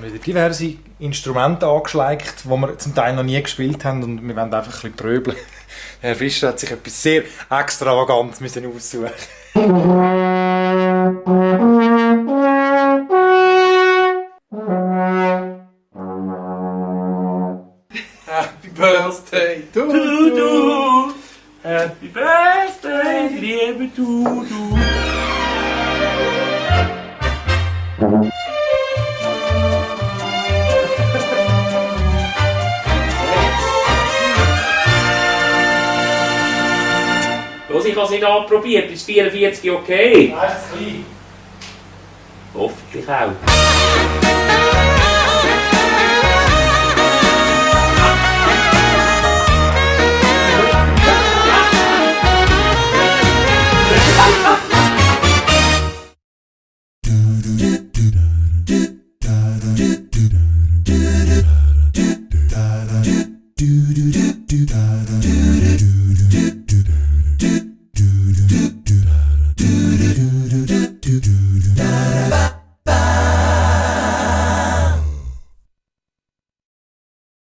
haben wieder diverse Instrumente angeschleicht, die wir zum Teil noch nie gespielt haben und wir wollen einfach ein bisschen tröbeln. Herr Fischer hat sich etwas sehr Extravagantes müssen aussuchen. Happy Birthday to Du. Happy Birthday, liebe du. Los, ich habe es nicht anprobiert. Ist 44 okay? Nein, ist klein. Hoffentlich auch.